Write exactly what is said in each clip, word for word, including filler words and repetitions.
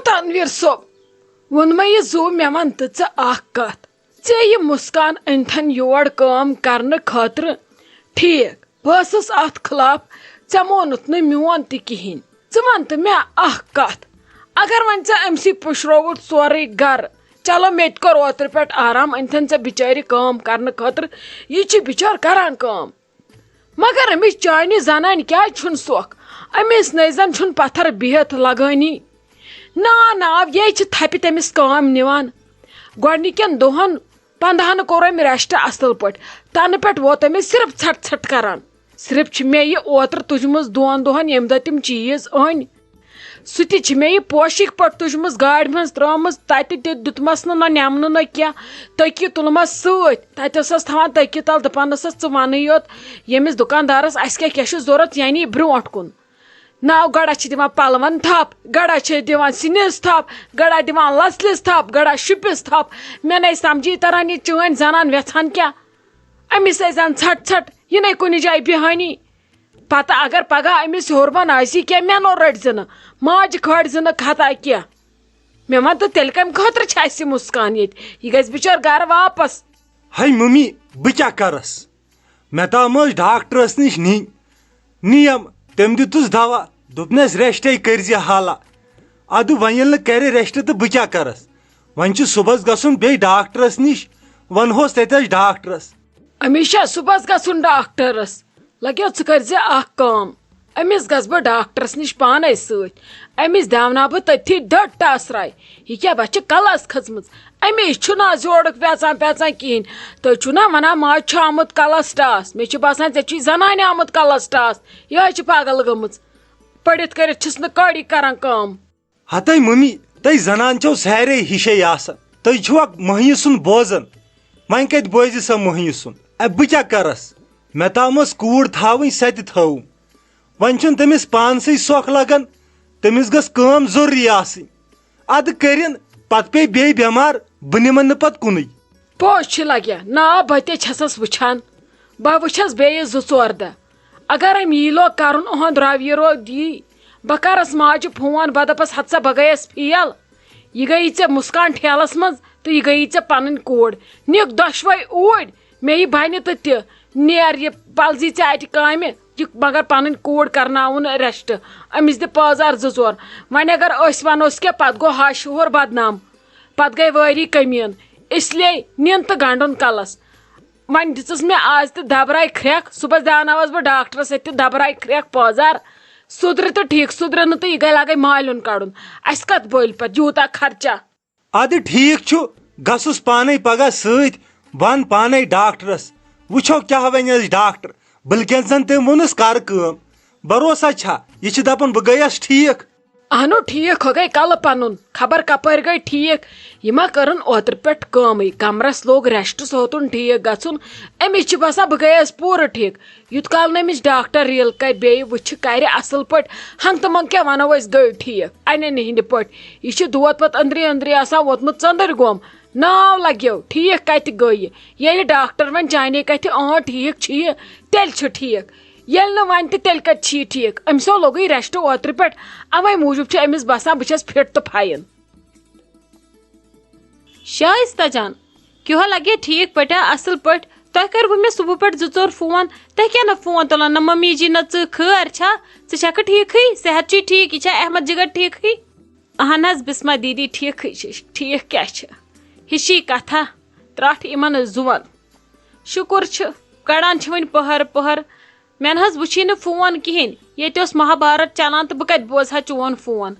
تنویر صٲب، ووٚنمَے یہِ زُو، مےٚ وَن تہٕ ژٕ اَکھ کَتھ۔ ژےٚ یہِ مُسکان أنۍتھَن یور کٲم کرنہٕ خٲطرٕ، ٹھیٖک، بہٕ ٲسٕس اَتھ خلاف، ژےٚ مونُتھ نہٕ میون تہِ کِہیٖنۍ۔ ژٕ وَن تہٕ مےٚ اَکھ کَتھ، اگر وۄنۍ ژےٚ أمۍ سٕے پُشرووُتھ سورُے گَرٕ، چلو، مےٚ تہِ کوٚر اوترٕ پٮ۪ٹھ آرام، أنۍتھَن ژےٚ بِچٲرِ کٲم کرنہٕ خٲطرٕ، یہِ چھِ بِچٲر کران کٲم۔ مگر أمِس چانہِ زنانہِ کیٛازِ چھُنہٕ سۄکھ؟ أمِس نَے زَن چھُنہٕ پَتھر بِہِتھ لگٲنی۔ نا، نا، یے چھِ تھپہِ تٔمِس کٲم نِوان۔ گۄڈٕنِکٮ۪ن دۄہَن پنٛدہَن کوٚر أمۍ rest اَصٕل پٲٹھۍ، تَنہٕ پٮ۪ٹھ ووت أمِس صرف ژھٹ ژھٹ کران۔ صرف چھِ مےٚ یہِ اوترٕ تُجمٕژ دۄن دۄہَن، ییٚمہِ دۄہ تِم چیٖز أنۍ۔ سُہ تہِ چھِ مےٚ یہِ پوشِکۍ پٲٹھۍ تُجمٕژ، گاڑِ منٛز ترٛٲومٕژ، تَتہِ تہِ دیُتمَس نہٕ نہ نٮ۪منہٕ نہ کینٛہہ، تٔکی تُلمَس سۭتۍ۔ تَتہِ ٲسَس تھاوان تٔکی تَل، دَپان ٲسَس، "ژٕ وَنٕے یوت ییٚمِس دُکاندارَس اَسہِ کیٛاہ کیٛاہ چھُ ضوٚرَتھ، یعنی برٛونٛٹھ کُن۔" ناو گڑا چھِ دِوان پَلوَن تھَپھ، گڑا چھِ دِوان سِنِس تھَپھ، گڑا دِوان لَژلِس تھَپھ، گڑا شُپِس تھَپھ۔ مےٚ نَے سَمجھی تَران، یہِ چٲنۍ زَنان وٮ۪ژھان کیٛاہ؟ أمِس ٲسۍ زَن ژھَٹھ ژھَٹھ، یہِ نَے کُنہِ جایہِ بیٚہٲنی۔ پتہٕ اگر پگاہ أمِس ہیوٚر بۄن آسی کینٛہہ، مےٚ نوٚو رٔٹۍ زِ نہٕ، ماجہِ کھٲلۍ زِ نہٕ خطا کینٛہہ۔ مےٚ وَن تہٕ، تیٚلہِ کَمہِ خٲطرٕ چھِ اَسہِ یہِ مُسکان ییٚتہِ؟ یہِ گژھِ بِچٲر گَرٕ واپس۔ ہے مٔمی، بہٕ کیٛاہ کَرس؟ مےٚ تام ٲس ڈاکٹرس نِش نِنۍ۔ نِیَم، تٔمۍ دیُتُس دوا، دوٚپنَس، "rest کٔرۍ زِ حالا۔" اَدٕ وۄنۍ ییٚلہِ نہٕ کَرِ rest تہٕ بہٕ کیٛاہ کَرس؟ وۄنۍ چھُ صُبحس گژھُن بیٚیہِ ڈاکٹرس نِش، وَنہوس تَتہِ ٲسۍ ڈاکٹرس۔ أمِس چھا صُبحس گژھُن ڈاکٹرس؟ لَگیو، ژٕ کٔرۍ زِ اَکھ کٲم، أمِس گژھٕ بہٕ ڈاکٹرس نِش پانَے سۭتۍ۔ أمِس دیٛاوناو بہٕ تٔتھی ڈٔٹ ٹاسراے۔ یہِ کیٛاہ، بَس چھِ کَلَس کھٔژمٕژ۔ أمِس چھُنہٕ آز یورُک پیٚژان پیٚژان کِہیٖنۍ۔ تُہۍ چھُو نا وَنان، ماجہِ چھُ آمُت کَلَس ٹاس؟ مےٚ چھُ باسان، ژےٚ چھُے زَنانہِ آمُت کَلَس ٹاس۔ یِہوٚے چھِ پاگل گٔمٕژ۔ پٔرِتھ کٔرِتھ چھِس نہٕ کٲڑی کَران کٲم۔ ہتَے مٔمی، تُہۍ زنان چھِو سارے ہِشے آسان۔ تُہۍ چھِوا مٔہنِو سُنٛد بوزان؟ وۄنۍ کتہِ بوزِ سۄ مٔہنِو سُنٛد؟ اے، بہٕ کیٛاہ کرس؟ مےٚ تام ٲس کوٗر تھاوٕنۍ، سۄ تہِ تھٲوٕم۔ وۄنۍ چھُنہٕ تٔمِس پانسٕے سۄکھ لگان، تٔمِس گٔژھ کٲم ضروٗری آسٕنۍ۔ ادٕ کٔرِن، پتہٕ پیٚیہِ بیٚیہِ بٮ۪مار، بہٕ نِمن نہٕ پتہٕ کُنُے۔ پوٚز چھِ لگیا، نا، بہٕ تہِ چھسس وٕچھان۔ بہٕ وٕچھس بیٚیہِ زٕ ژور دۄہ۔ اگر أمۍ یی لوگ کرُن، اُہُنٛد رو یہِ رو دی، بہٕ کرس ماجہِ فون، بہٕ دپس، "ہتہٕ سا، بہٕ گٔیس فیل۔ یہِ گٔیی ژےٚ مُسکان ٹھیلس منٛز تہٕ یہِ گٔیی ژےٚ پنٕنۍ کوٗر۔ نِکھ دۄشوے اوٗرۍ، مےٚ یہِ بنہِ تہٕ تہِ۔ نیر یہِ، پلزی ژےٚ اتہِ کامہِ، یہِ مگر پنٕنۍ کوٗر کرناوُن rest۔ أمِس دِ پٲزار زٕ ژور۔ وۄنۍ اگر أسۍ ونوس کینٛہہ، پتہٕ گوٚو ہش ہُہُر بدنام، پتہٕ گٔے وٲری کٔمیٖن۔ اس لیے نِن تہٕ گنڈُن کلس۔" وۄنۍ دِژٕس مےٚ آز تہِ دبراے کھرٛٮ۪کھ، صُبحس دیٛاوناوس بہٕ ڈاکٹرس اَتہِ تہِ دبراے کھرٛٮ۪کھ پٲزار۔ سُدرِ تہٕ ٹھیٖک، سُدرِ نہٕ تہٕ یہِ گٔے لگے مالیُن کڑُن۔ اَسہِ کتھ بٔلۍ پتہٕ یوٗتاہ خرچہ؟ ادٕ ٹھیٖک چھُ، گژھُس پانے پگاہ سۭتۍ، ون پانے ڈاکٹرس، وٕچھو کیٛاہ ونٮ۪س ڈاکٹر۔ بلکہِ زن تٔمۍ ووٚنُس، کر کٲم۔ بھروسہ چھا؟ یہِ چھِ دپان، بہٕ گٔیس ٹھیٖک۔ اہنو، ٹھیٖک ہو گٔے کلہٕ پنُن، خبر کپٲرۍ گٔے ٹھیٖک۔ یہِ ما کٔرٕن اوترٕ پٮ۪ٹھ کٲمٕے، کمرس لوٚگ rest، سُہ ہیوٚتُن ٹھیٖک گژھُن۔ أمِس چھِ باسان، بہٕ گٔیس پوٗرٕ ٹھیٖک۔ یُت کال نہٕ أمِس ڈاکٹر ریٖل کرِ، بیٚیہِ وٕچھِ، کرِ اصل پٲٹھۍ، ہنٛگتہٕ منٛگ کیٛاہ ونو أسۍ، گٔے ٹھیٖک، انٮ۪ن ہٕنٛدِ پٲٹھۍ۔ یہِ چھُ دود پتہٕ أنٛدری أنٛدری آسان ووتمُت ژٔنٛدٕرۍ گوٚم۔ ناو لگیو، ٹھیٖک کتہِ گٔیہِ؟ ییٚلہِ ڈاکٹر وۄنۍ چانے کتھِ، اۭں، ٹھیٖک چھُ یہِ، تیٚلہِ چھُ ٹھیٖک۔ ییٚلہِ نہٕ وۄنۍ تہٕ تیٚلہِ کتہِ چھُ یہِ ٹھیٖک؟ أمِس ہو لوٚگُے rest اوترٕ پٮ۪ٹھ، اوے موٗجوٗب چھُ أمِس باسان بہٕ چھَس fit تہٕ fine۔ شائستہ جان، کیٛاہ لگے ٹھیٖک پٲٹھۍ، اصل پٲٹھۍ؟ تۄہہِ کٔروٕ مےٚ صبح پٮ۪ٹھ زٕ ژور فون، تُہۍ کیٛاہ نہٕ فون تُلان؟ نہ ممی جی، نہ ژٕ، خٲر چھا؟ ژٕ چھکھٕ ٹھیٖکھٕے؟ صحت چھُے ٹھیٖک؟ یہِ چھا احمد جگر ٹھیٖکھٕے؟ اہن حظ، بسمہ دیدی ٹھیٖکھٕے چھِ، ٹھیٖک کیٛاہ چھِ؟ ہِشی کتھا، ترٛٹھ یِمن زُوَن۔ شُکُر چھُ، کڑان چھِ وۄنۍ پٔہر پٔہر۔ مےٚ نہ حظ وٕچھے نہٕ فون کِہیٖنۍ، ییٚتہِ اوس مہابھارت چلان تہٕ بہٕ کتہِ بوزٕ ہا چون فون؟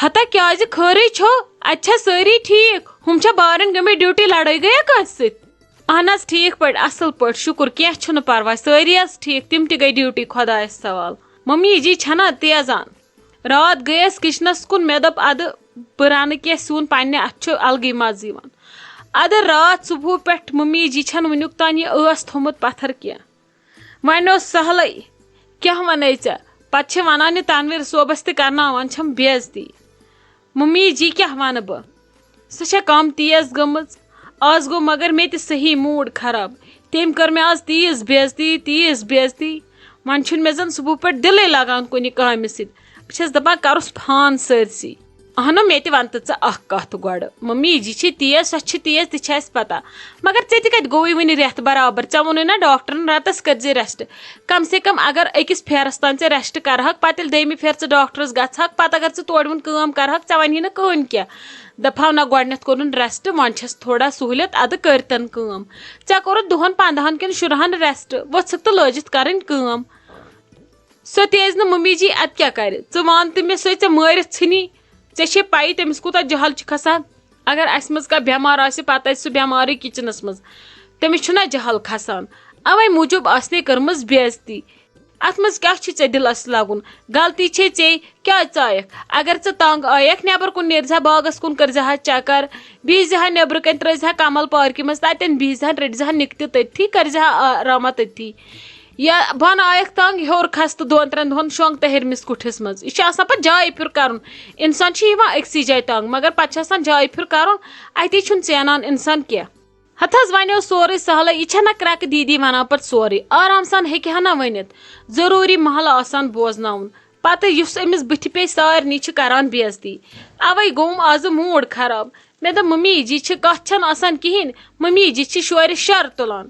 ہتا کیٛازِ، خٲرٕے چھو؟ اتہِ چھا سٲری ٹھیٖک؟ ہُم چھا بارن گٔمٕتۍ ڈیوٹی، لڑٲے گٔیا کٲنٛسہِ سۭتۍ؟ اہن حظ، ٹھیٖک پٲٹھۍ، اصٕل پٲٹھۍ، شُکُر، کینٛہہ چھُنہٕ پرواے، سٲری حظ ٹھیٖک، تِم تہِ گٔے ڈیوٹی، خۄدایس حوال۔ ممی جی چھنا تیزان؟ راتھ گٔیس کچنس کُن، مےٚ دوٚپ، ادٕ بہٕ رنہٕ کینٛہہ سیُن، پننہِ اتھٕ چھُ الگٕے مزٕ یِوان۔ ادٕ راتھ صبحہٕ پٮ۪ٹھ ممی جی چھن وُنیُک تام یہِ ٲس تھوٚمُت پتھر کینٛہہ۔ وۄنۍ اوس سہلٕے، کیٛاہ ونے ژےٚ؟ پتہٕ چھِ ونان، یہِ تنویر صٲبس تہِ کرناوان چھم بے عزتی۔ ممی جی کیٛاہ ونہٕ بہٕ؟ سۄ چھےٚ کم تیز گٔمٕژ۔ آز گوٚو مگر مےٚ تہِ صحیح mood خراب۔ تٔمۍ کٔر مےٚ آز تیٖژ بے عزتی، تیٖژ بے عزتی۔ وۄنۍ چھُنہٕ مےٚ زن صبحہٕ پٮ۪ٹھ دِلٕے لگان کُنہِ کامہِ سۭتۍ۔ بہٕ چھَس دَپان، کَرُس فان سٲرسٕے۔ اہنو، مےٚ تہِ وَن تہٕ ژٕ اَکھ کَتھ گۄڈٕ۔ مٔمی جی چھِ تیز، سۄ چھِ تیز، تہِ چھِ اَسہِ پَتہ۔ مگر ژےٚ تہِ کَتہِ گوٚوُے وٕنہِ رٮ۪تھ برابر؟ ژےٚ ووٚنُے نہ ڈاکٹرَن راتَس کٔرۍزِ rest۔ کم سے کم اگر أکِس پھیرَس تام ژےٚ rest کَرٕہَکھ، پَتہٕ ییٚلہِ دوٚیمہِ پھیرٕ ژٕ ڈاکٹرَس گژھَکھ، پَتہٕ اگر ژٕ تورٕ یِوُن کٲم کَرٕہَکھ، ژےٚ وَنہِ نہٕ کٕہٕنۍ کینٛہہ۔ دَپہَو نہ، گۄڈٕنٮ۪تھ کوٚرُن rest، وۄنۍ چھَس تھوڑا سہوٗلیت، اَدٕ کٔرۍتَن کٲم۔ ژےٚ کوٚرُتھ دۄہَن پنٛدہَن کِنہٕ شُرہَن rest، ؤژھٕکھ تہٕ لٲجِتھ کَرٕنۍ کٲم۔ سۄ تہِ ٲسۍ نہٕ مٔمی جی، اَدٕ کیٛاہ کَرِ؟ ژٕ وَن تہٕ مےٚ، سۄ ژےٚ مٲرِتھ ژھٕنی؟ ژےٚ چھے پَیی تٔمِس کوٗتاہ جہل چھُ کھسان؟ اگر اَسہِ منٛز کانٛہہ بٮ۪مار آسہِ، پَتہٕ آسہِ سُہ بٮ۪مارٕے kitchenس منٛز، تٔمِس چھُنہ جہل کھسان؟ اَوَے موٗجوٗب آسنے کٔرمٕژ بے عزتی۔ اَتھ منٛز کیٛاہ چھُے ژےٚ دِلَس لَگُن؟ غلطی چھے ژے، کیٛازِ ژایَکھ؟ اگر ژٕ تنٛگ آیَکھ، نٮ۪بَر کُن نیرزِہا، باغَس کُن کٔرزِہا چکر، بیٚیہِ زِہا نیٚبرٕ کَنۍ ترٛٲوزِہا کمل پارکہِ منٛز، تَتٮ۪ن بِہزِہا، رٔٹزِہا نِکتہِ تٔتھی، کٔرزِہا آ-، آرامہ تٔتھی۔ یا بۄنہٕ آیَکھ تنٛگ، ہیوٚر کھس تہٕ دۄن ترٛٮ۪ن دۄہَن شۄنٛگ تہٕ ہیٚرمِس کُٹھِس منٛز۔ یہِ چھُ آسان پَتہٕ جایہِ پھیُر کَرُن۔ اِنسان چھُ یِوان أکسٕے جایہِ تنٛگ، مگر پَتہٕ چھُ آسان جایہِ پھیُر کَرُن، اَتے چھُنہٕ ژینان اِنسان کینٛہہ۔ ہتہٕ حظ وَنیو سورُے سہلٕے، یہِ چھےٚ نہ کرٛٮ۪کہٕ دیٖدی وَنان پَتہٕ سورُے؟ آرام سان ہیٚکہِ ہا نہ ؤنِتھ، ضروٗری محلہٕ آسان بوزناوُن۔ پَتہٕ یُس أمِس بٕتھِ پیٚیہِ، سارنٕے چھِ کران بے عزتی۔ اَوَے گوٚوُم آزٕ mood خراب۔ مےٚ دوٚپ، مٔمی جی چھِ کَتھ چھَنہٕ آسان کِہیٖنۍ، مٔمی جی چھِ شورِ شَر تُلان۔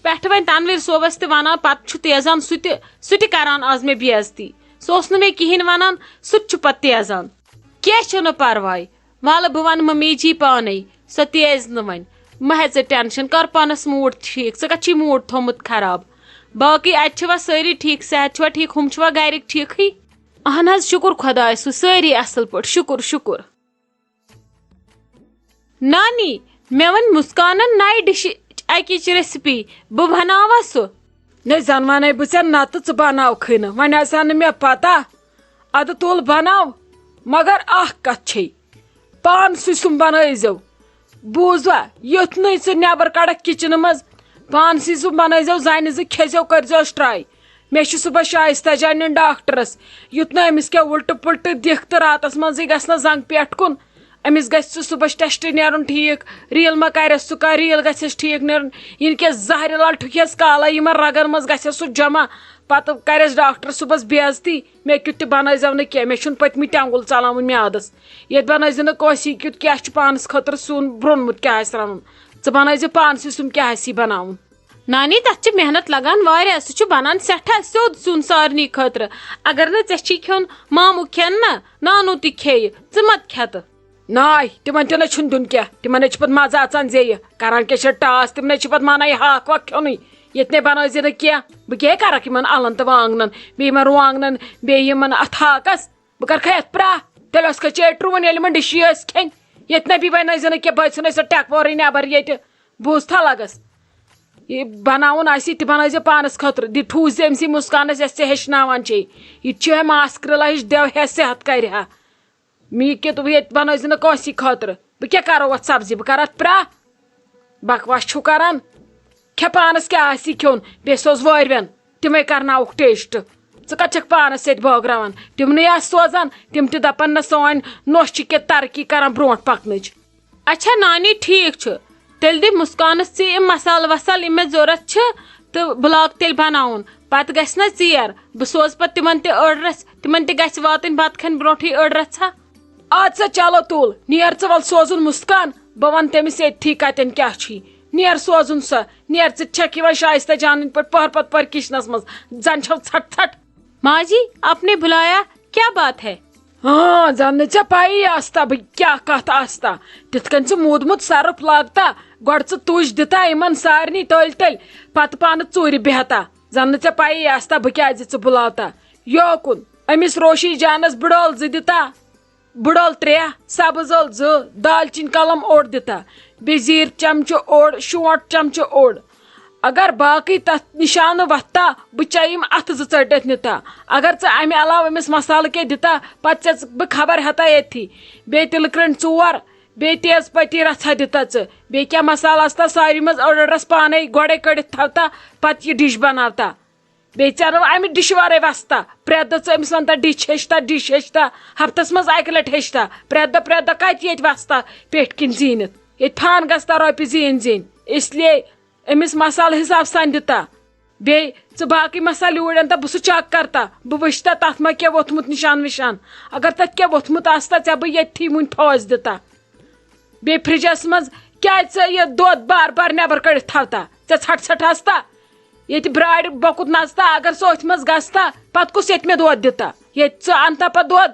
پٮ۪ٹھٕ وۄنۍ تنویٖر صٲبَس تہِ وَنان، پَتہٕ چھُ تیزان سُہ تہِ، سُہ تہِ کَران آز مےٚ بے عزتی۔ سُہ اوس نہٕ مےٚ کِہیٖنۍ وَنان، سُہ تہِ چھُ پَتہٕ تیزان۔ کینٛہہ چھُنہٕ پَرواے، وَلہٕ بہٕ وَنہٕ مٔمی جی پانَے، سۄ تیز نہٕ وۄنۍ۔ مہ ہےٚ ژٕ tension، کَر پانَس mood ٹھیٖک، ژٕ کَتھ چھی mood تھوٚمُت خراب؟ باقٕے اَتہِ چھِوا سٲری ٹھیٖک، صحت چھُوا ٹھیٖک، ہُم چھِوا گَرِکۍ ٹھیٖکھٕے؟ اَہَن حظ، شُکُر خۄدایَس کُن، سٲری اَصٕل پٲٹھۍ، شُکُر، شُکُر۔ نانی، مےٚ وَن مُسکانن نَیہِ ڈِشہِ اَکِچ recipe، بہٕ بَناوا سُہ؟ نے زَن وَنے بہٕ ژےٚ نَتہٕ ژٕ بَناوکھٕے نہٕ، وۄنۍ آسہِ ہا نہٕ مےٚ پَتہ۔ اَدٕ تُل بَناو، مگر اَکھ کَتھ چھے، پانسٕے سُم بَنٲیزیو۔ بوٗزوا، یُتھ نہٕ ژٕ نٮ۪بَر کَڑَکھ kitchenہٕ منٛز، پانسٕے سُم بَنٲیزیو، زَنہِ زٕ کھیزیو، کٔرزیوس try۔ مےٚ چھُ صُبحس شایستہ جان نیُن ڈاکٹرس، یُتھ نہٕ أمِس کینٛہہ اُلٹہٕ پُلٹہٕ دِکھ تہٕ راتس منٛزٕے گژھِ نہ زنٛگ پٮ۪ٹھ کُن۔ أمِس گژھِ سُہ صُبحس test نیرُن ٹھیٖک، ریٖل ما کرٮ۪س سُہ کانٛہہ، ریٖل گژھٮ۪س ٹھیٖک نیرُن۔ یِنہٕ کینٛہہ زہرِ لال ٹھُکٮ۪س کالے یِمن رگن منٛز گژھٮ۪س سُہ جمع، پتہٕ کرٮ۪س ڈاکٹر صُبحس بے عزتی۔ مےٚ کیُتھ تہِ بنٲیزیو نہٕ کینٛہہ، مےٚ چھُنہٕ پٔتمہِ تہِ اَنگُل ژلاوُن میادس۔ ییٚتہِ بنٲیزِ نہٕ کٲنٛسی کیُتھ کیٛاہ چھُ پانس خٲطرٕ سیُن بروٚنمُت، کیٛاہ آسہِ رنُن۔ ژٕ بنٲیزِ پانسٕے سیُن، کیٛاہ آسی بناوُن۔ نانی، تَتھ چھِ محنت لگان واریاہ، سُہ چھُ بنان سٮ۪ٹھاہ سیوٚد سیُن سارنٕے خٲطرٕ۔ اگر نہٕ ژےٚ چھی کھیوٚن مامُک کھٮ۪ن نہ، نانو تہِ کھیٚیہِ، ژٕ مت کھٮ۪تہٕ۔ ناے، تِمن تہِ نہ چھُنہٕ دیُن کینٛہہ، تِمن نہ چھِ پتہٕ مزٕ اژان زیٚیہِ، کران کیٛاہ چھِ ٹاس، تِم نہ چھِ پتہٕ مانان یہِ ہاکھ واکھ کھیوٚنُے۔ ییٚتہِ نے بنٲوزِ نہٕ کینٛہہ، بہٕ کیٛاہ کرکھ یِمن الن تہٕ وانگنن، بیٚیہِ یِمن رُوانگنن، بیٚیہِ یِمن اتھ ہاکس؟ بہٕ کرکھا یتھ پرٛاہ؟ تیٚلہِ اوس کھا چیٹرُوُن، ییٚلہِ یِمن ڈِشی ٲسۍ کھٮ۪نۍ؟ ییٚتہِ نہ بیٚیہِ بنٲوزِ نہٕ کینٛہہ، بہٕ ژھٕنَے سۄ ٹٮ۪کھ وورٕے نٮ۪بر ییٚتہِ۔ بوٗزتھا لگس؟ یہِ بناوُن آسہِ، تہِ بنٲوزِ پانس خٲطرٕ۔ دِ ٹھوٗس زِ أمۍ سٕے مُسکانس، یۄس ژےٚ ہیٚچھناوان چھے۔ یہِ تہِ چھُ ہے ماسکرِلا ہِش دٮ۪و ہے صحت کرِ ہا۔ مےٚ یہِ کہِ تُہۍ ییٚتہِ بنٲوزِ نہٕ کٲنٛسی خٲطرٕ۔ بہٕ کیٛاہ کرو اتھ سبزی؟ بہٕ کرٕ اتھ پرٛاہ؟ بکواس چھُو کران۔ کھےٚ پانس کیٛاہ آسی کھیوٚن، بیٚیہِ سوز وٲرۍوٮ۪ن، تِمے کرناوُکھ taste۔ ژٕ کتھ چھکھ پانس سۭتۍ بٲگراوان؟ تِمنٕے آسہٕ سوزان، تِم تہِ دپن نہ سٲنۍ نۄش چھِ کینٛہہ ترقی کران برونٛٹھ پکنٕچ۔ اچھا نانی، ٹھیٖک چھُ، تیٚلہِ دِ مُسکانس ژٕ یِم مسالہٕ وسالہٕ یِم مےٚ ضوٚرتھ چھِ، تہٕ بہٕ لاگہٕ تیٚلہِ بناوُن۔ پتہٕ گژھِ نہ ژیر، بہٕ سوزٕ پتہٕ تِمن تہِ أڑ رژھ، تِمن تہِ گژھِ واتٕنۍ بتہٕ کھٮ۪ن برونٛٹھٕے أڑ رژھا۔ اَدٕ سا چلو تُل، نیر ژٕ وَل سوزُن مُسکان، بہٕ وَنہٕ تٔمِس ییٚتھی کَتٮ۪ن کیٛاہ چھُے۔ نیر سوزُن سۄ، نیر، ژٕ تہِ چھَکھ یِوان شایستہ جانٕنۍ پٲٹھۍ پٔہر پَتہٕ پٔہر کِچنَس منٛز، زَن چھَو ژھَٹ ژھَٹ۔ ماجی، آپ نے بلایا، کیا بات ہے؟ ہاں، زَن نہٕ ژےٚ پَیی آستا بہٕ کیٛاہ کَتھ آستا۔ تِتھ کٔنۍ ژٕ موٗدمُت سَرُپھ لاگتا، گۄڈٕ ژٕ تُج دِتا یِمَن سارنٕے تٔلۍ تٔلۍ، پَتہٕ پانہٕ ژوٗرِ بیٚہتا۔ زَن نہٕ ژےٚ پَیی آستا بہٕ کیٛازِ ژٕ بُلاوتا۔ یوکُن، أمِس روشی جانَس بٕڈٲل زٕ دِتا۔ بٕڈٲل ترٛےٚ، سبٕز ٲل زٕ، دالچیٖن کلم اوٚڑ دِتا، بیٚیہِ زیٖر چمچہٕ اوٚڑ، شونٛٹھ چمچہٕ اوٚڑ۔ اگر باقٕے تتھ نِشانہٕ وۄتھتا، بہٕ چیٚیِم اتھٕ زٕ ژٔٹِتھ نِتا۔ اگر ژٕ امہِ علاوٕ أمِس مسالہٕ کینٛہہ دِتا، پتہٕ ژےٚ بہٕ خبر ہیٚتا ییٚتھی۔ بیٚیہِ تِلہٕ کرٛنٛڈ ژور، بیٚیہِ تیز پتی رژھا دِتا ژٕ۔ بیٚیہِ کیٛاہ مسالہٕ آستا ساروی منٛز أڑ أڑ رژھ پانے گۄڈے کٔڑِتھ تھاوتا، پتہٕ یہِ ڈِش بناوتا۔ بیٚیہِ ژےٚ نہٕ امہِ ڈِشہِ ورٲے وستا۔ پرٛٮ۪تھ دۄہ ژٕ أمِس ونتا، ڈِش ہیٚچھتا، ڈِش ہیٚچھتا۔ ہفتس منٛز اکہِ لٹہِ ہیٚچھتا۔ پرٛٮ۪تھ دۄہ، پرٛٮ۪تھ دۄہ کتہِ ییٚتہِ وستا پیٹھۍ کِنۍ زیٖنِتھ؟ ییٚتہِ فان گژھتا رۄپیہِ زیٖنۍ زیٖنۍ۔ اس لیے أمِس مسالہٕ حساب سان دِتا۔ بیٚیہِ ژٕ باقٕے مسالہٕ یوٗرۍ اَن تہٕ بہٕ سُہ چیک کرتا، بہٕ وٕچھتا تَتھ ما کیٛاہ ووٚتھمُت نِشان وِشان۔ اگر تَتھ کیٛاہ ووٚتھمُت آستا، ژےٚ بہٕ ییٚتھی وٕنۍ پھٲسۍ دِتا۔ بیٚیہِ فرجس منٛز کیٛازِ ژٕ یہِ دۄد بار بار نٮ۪بر کٔڑِتھ تھاوتا؟ ژےٚ ژھٹھ ژھٹھ آستا؟ ییٚتہِ برارِ بۄکُت نژتا، اگر سُہ أتھۍ منٛز گژھتا، پتہٕ کُس ییٚتہِ مےٚ دۄد دِتا؟ ییٚتہِ ژٕ اَنتا پتہٕ دۄد،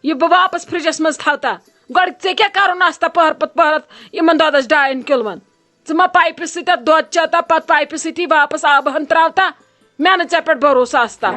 یہِ بہٕ واپس فرجس منٛز تھاوتا؟ گۄڈٕ ژےٚ کیٛاہ کرُن آستا پہر پتہٕ پہرت یِمن دۄدس ڈاین کِلون؟ ژٕ ما پایپہِ سۭتۍ اَتھ دۄد چیتا، پتہٕ پایپہِ سۭتی واپس آبہٕ ہن تراوتا؟ مےٚ نہٕ ژےٚ پٮ۪ٹھ بھروسہٕ آستا۔